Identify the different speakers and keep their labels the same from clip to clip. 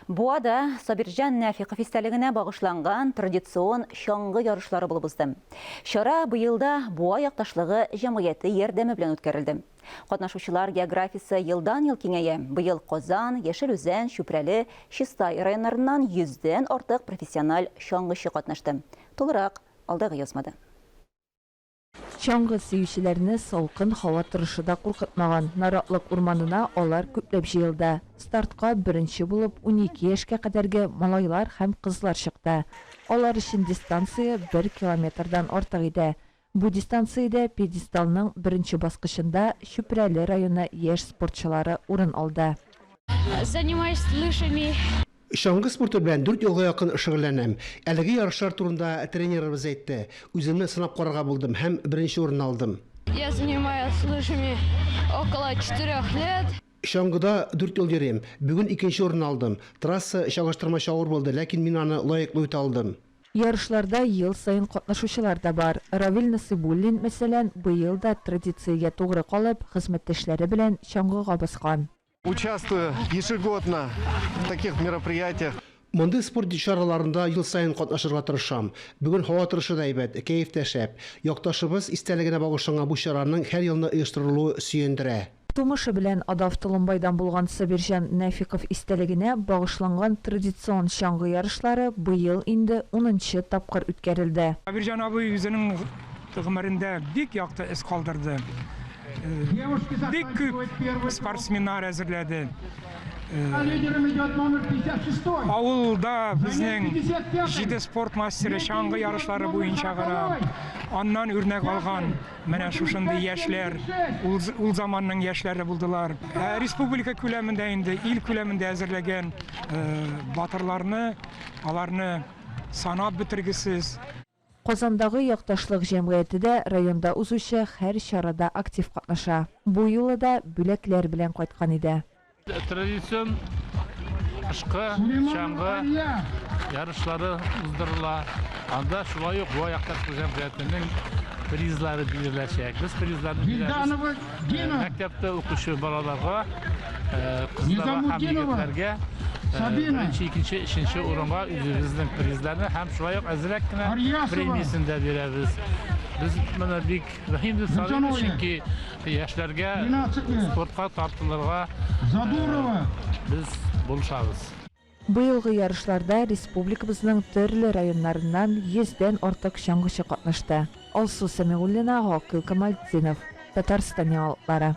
Speaker 1: Буада Сабирҗан Нәфиков истәлегенә багышланган традицион чаңгы ярышлары булып узды. Чара быел да Буа якташлыгы җәмгыяте ярдәме белән үткәрелде. Катнашучылар географиясе елдан-ел киңәя. Быел Казан, Яшел Үзән, Чүпрәле, Чистай районнарыннан йөздән артык профессиональ чаңгычы катнашты. Тулырак, алдагы язмада.
Speaker 2: Чаңгы сөючеләрне салкын һава торышы да куркытмаган. Наратлык урманына алар күпләп җыелды. Стартка беренче булып 12 яшькә кадәрге малайлар һәм кызлар чыкты. Алар өчен дистанция бер километрдан артык иде. Бу дистанциядә пьедесталның беренче баскычында Чүпрәле районы яшь спортчылары урын алды.
Speaker 3: Занимаюсь лыжами.
Speaker 4: Чаңгы спорты белән дүрт елга якын шөгыльләнәм. Әлеге ярышлар турында тренерыбыз әйтте. Үземне сынап карарга булдым һәм беренче урынны алдым.
Speaker 3: Я занимаюсь лыжами около четырех лет.
Speaker 4: Чаңгыда дүрт ел йөрим. Бүген икенче урынны алдым. Трасса чагыштырмача авыр булды, ләкин мин аны лаеклы үтә алдым.
Speaker 2: Ярышларда ел саен катнашучылар да бар. Равил Насыйбуллин, мәсәлән, быел да традициягә тугры калып, хезмәттәшләре белән чаңгыга баскан.
Speaker 5: Участвую ежегодно в таких мероприятиях.
Speaker 4: Мондый спорт чараларында ел саен катнашырга тырышам. Бүген һава торышы да әйбәт, кәеф тә шәп. Якташыбыз истәлегенә багышланган бу чараның һәр елны оештырылуы сөендерә.
Speaker 2: Тумышы белән Адав Толымбайдан булган Сабирҗан Нәфиков истәлегенә багышланган традицион чаңгы ярышлары быел инде унынчы тапкыр үткәрелде.
Speaker 6: Сабирҗан абый үзенең гомерендә бик якты эз калдырды. Бик күп спортсменнар әзерләде. Авылда безнең җиде спорт мастеры чаңгы ярышлары буенча гына аннан үрнәк алган менә шушындый яшьләр, ул, ул заманның яшьләре булдылар. Ә республика күләмендә инде, ил күләмендә әзерләгән батырларны, аларны санап бетергесез.
Speaker 2: Казандагы Якташлык җәмгыяте дә районда узучы һәр чарада актив катнаша. Бу юлы да бүләкләр белән кайткан иде.
Speaker 7: Традицион кышкы чаңгы ярышлары уздырыла. Анда шулай ук Буа Якташлык җәмгыятенең призлары биреләчәк. Без призларны бирәбез мәктәптә укучы балаларга, кызларга һәм егетләргә беренче, икенче, өченче урынга үзебезнең призларны һәм шулай ук әзрәк кенә премиясен дә бирәбез. Без моны бик мөһим дип саныйбыз, чөнки яшьләргә спортка тартылырга без булышабыз.
Speaker 2: Быелгы ярышларда республикабызның төрле районнарыннан йөздән артык чаңгычы катнашты. Алсу Сәмигуллина, Гакыйл Камалтдинов, Татарстан яңалыклары.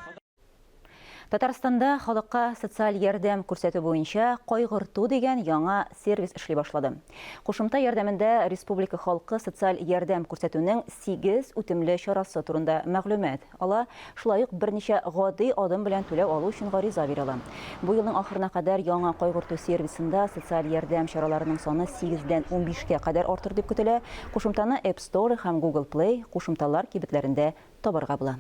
Speaker 1: Татарстанда халыкка социаль ярдәм күрсәтү буенча Кайгырту дигән яңа сервис эшли башлады. Кушымта ярдәмендә республика халкы социаль ярдәм күрсәтүнең сигез үтемле чарасы турында мәгълүмат ала, шулай ук берничә гади адым белән түләү алу өчен гариза бирә ала. Бу елның ахырына кадәр яңа Кайгырту сервисында социаль ярдәм чараларының саны сигездән унбишкә кадәр артыр дип көтелә. Кушымтаны App Store һәм Google Play кушымталар кибетләрендә табарга була.